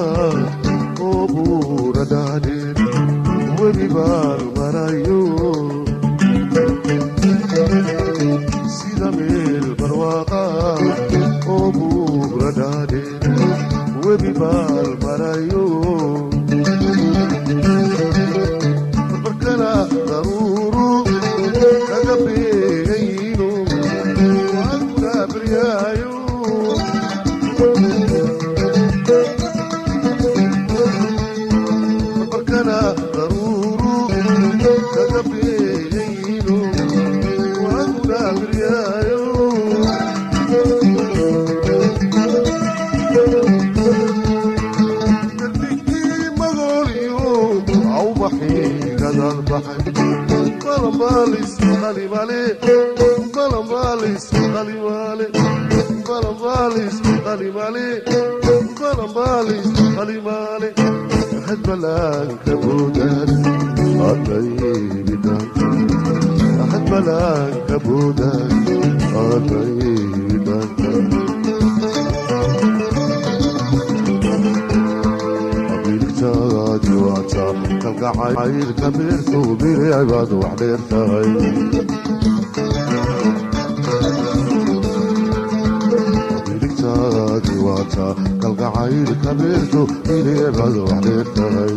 Oo buura dhaadheer, webi baan marayo, sida meel barwaaqa oo buura dhaadheer, webi baan marayo, barbarkana daruuru kaga beegayno, waaguna baryaayo. Barbarkana daruuru kaga beegayno, waaguna baryaayo. Dardigtii magooliyo awbaxii gadal baxay, balambalis qalimale, balambalis qalimale, balambalis qalimale, balambalis qalimale, hadbalaanka boodaan adaybidaan, hadbalaanka boodaan adaybidaan. Abiligtaadi waata kalgacaylka beertu bilicbaad wax dheer tahay. Abiligtaadi waata kalgacaylka beertu bilicbaad wax dheer tahay.